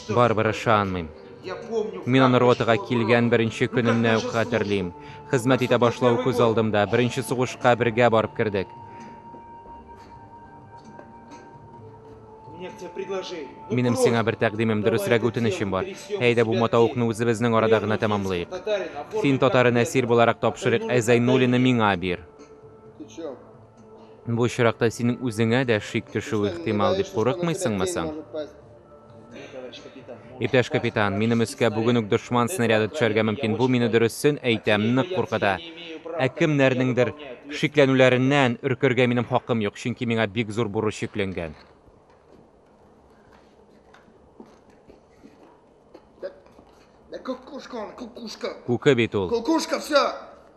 Барыбер ышанмыйм. Мин аны ротага килгән беренче көнемне үк хәтерлим. Хезмәт итә башлау күз алдымда. Беренче сугышка бергә барып кердек. Минем сиңа бер тәкъдимем, дөресрәге үтенечем бар. Әйдә бу матавыкны үзебезнең арада гына тәмамлыйк. Фин татарын әсир буларак тапшырыйк, ә Зәйнуллинны миңа бир. Бу очракта синең үзеңә дә шик төшүе ихтимал дип курыкмыйсыңмы соң? Иптәш капитан, минем өскә бүген үк дошман снаряды төшәргә мөмкин. Бу мине дөресен әйтәм, нык куркыта. Ә кемнәрнеңдер шикләнүләреннән өркергә минем хакым юк, чөнки миңа бик зур бурыч йөкләнгән. Кукушка он, кукушка. Күке бит ул. Кукушка, все.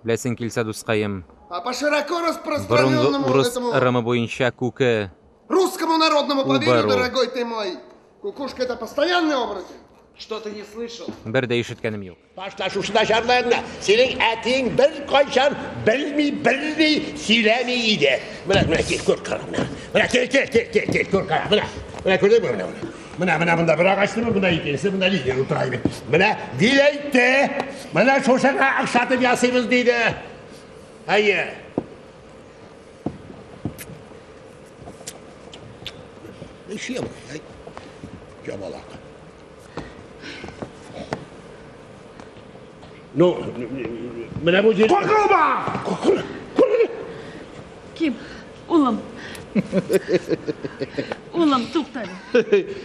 Беләсең килсә, дускаем, А по широко борынгы распространенному урыс этому ырымы буенча күке русскому народному поверью, Убару. дорогой ты мой. Кукушка это постоянный оборотень. Что-то не слышал. Бер дә ишеткәнем юк. Башта шушында җырларны. Синең әтиең беркайчан белми, берни сөйләми иде. Менә, менә кил, күр, кара, менә. Менә кил, кил, кил, кил, кил, күр, кара, менә. Менә күрдеңме, менә, менә. Менә, менә монда бер агачны, монда икенчесе, монда лидер утыра иде. Менә Вил әйтте. Менә шушыңа охшатып ясыйбыз диде. Әйе. Эчем, әй. Ябалак. Ну, менә бу җир... Куркылма! Ким, улым. Улым, туктале.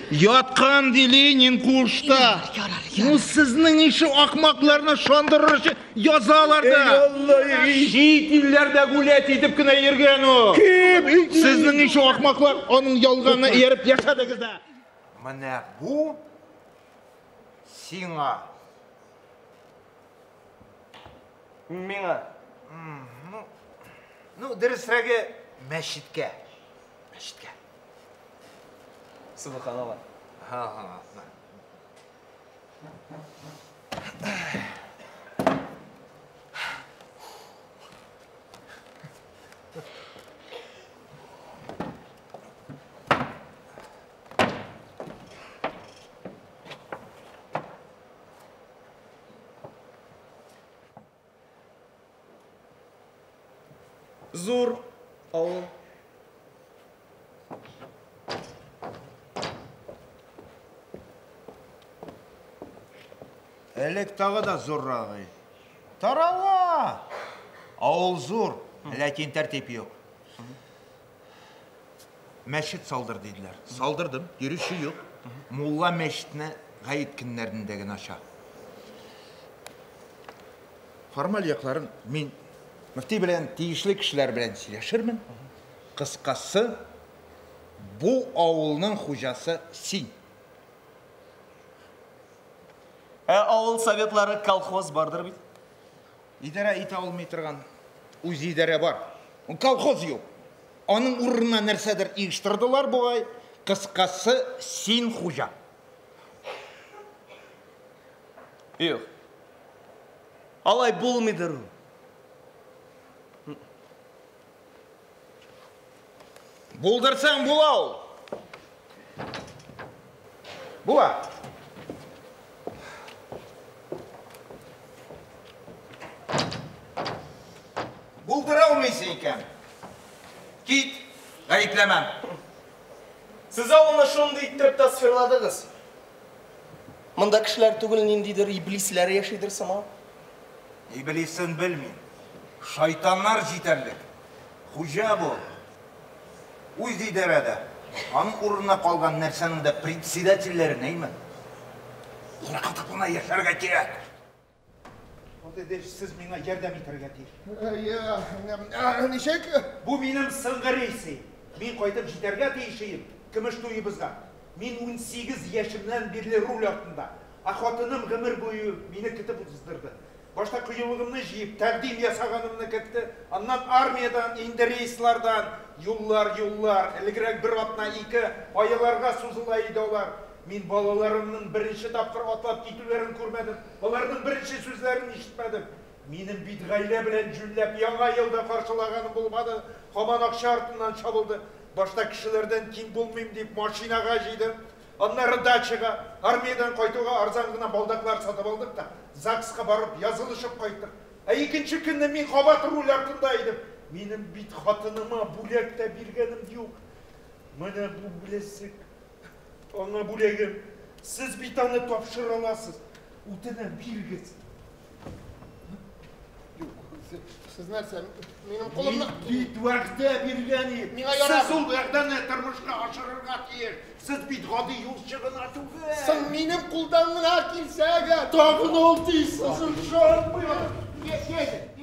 Яткан ди Ленин кушта. Ярар, Ну, ярар. сезнең ише ахмакларны шандырыр өчен язалар да. Чит илләрдә гулять итеп кенә йөргән ул. Кем? Сезнең ише ахмаклар аның ялганына ияреп яшәдегез дә. Менә бу сиңа. Миңа. Ну, ну, дөресрәге мәчеткә. Мәчеткә. Субханалла. Ха-ха. Зур авыл. Элек тагы да зуррак иде. Тарала! Авыл зур, ләкин тәртип юк. Мәчет салдыр диделәр. Салдырдым, йөрүче юк. Мулла мәчетне гает көннәрендә генә ача. Формаль якларын мин мөфти белән тиешле кешеләр белән сөйләшермен. Кыскасы, бу авылның хуҗасы син. Ә авыл советлары колхоз бардыр бит. Идарә итә алмый торган үз идарә бар. Колхоз юк. Аның урынына нәрсәдер оештырдылар бугай. Кыскасы, син хуҗа. Юк. Алай булмыйдыр ул. Булдырсаң була ул. Була. Булдыра алмыйсың икән. Кит, гаепләмәм. Сез авылны шундый иттереп тасвирладыгыз. Монда кешеләр түгел, ниндидер иблисләр яшидер сыман. Иблисен белмим. Шайтаннар җитәрлек. Хуҗа бул. Үз идарәдә. Аның урынына калган нәрсәнең дә председательләре нәйме? Куркытып кына яшәргә кирәк. Сез миңа ярдәм итәргә тиеш. Ничек? Бу минем соңгы рейсы. Мин кайтып җитәргә тиеш идем көмеш туебызга. Мин 18 яшемнән бирле руль артында. Ә хатыным гомер буе мине көтеп уздырды. Башта кыюлыгымны җыеп, тәкъдим ясаганымны көтте. Аннан армиядан, инде рейслардан, юллар, юллар, элегрәк бер атна, ике айларга сузыла иде алар. Мин балаларымның беренче тапкыр атлап китүләрен күрмәдем, аларның беренче сүзләрен ишетмәдем. Минем бит гаилә белән җүнләп яңа елда каршылаганым булмады. Һаман акча артыннан чабылды. Башта кешеләрдән ким булмыйм дип машинага җыйдым. Аннары дачага, армиядән кайтуга арзан гына балдаклар сатып алдык та, ЗАГСка барып язылышып кайттык. Ә икенче көнне мин кабат руль артында идем. Минем бит хатыныма бүләк тә биргәнем юк. Менә бу беләзек. Аңа бүләгем. Сез бит аны тапшыра аласыз. Үтенәм, бирегез. Сез нәрсә, минем кулымны... Мин бит вәгъдә биргән идем. Миңа ярамый. Сез ул вәгъдәне тормышка ашырырга тиеш. Сез бит гади юлчы гына түгел. Соң минем кулдан гына килсә әгәр. Тагын алдыйсыз, ышанмыйм. Едем.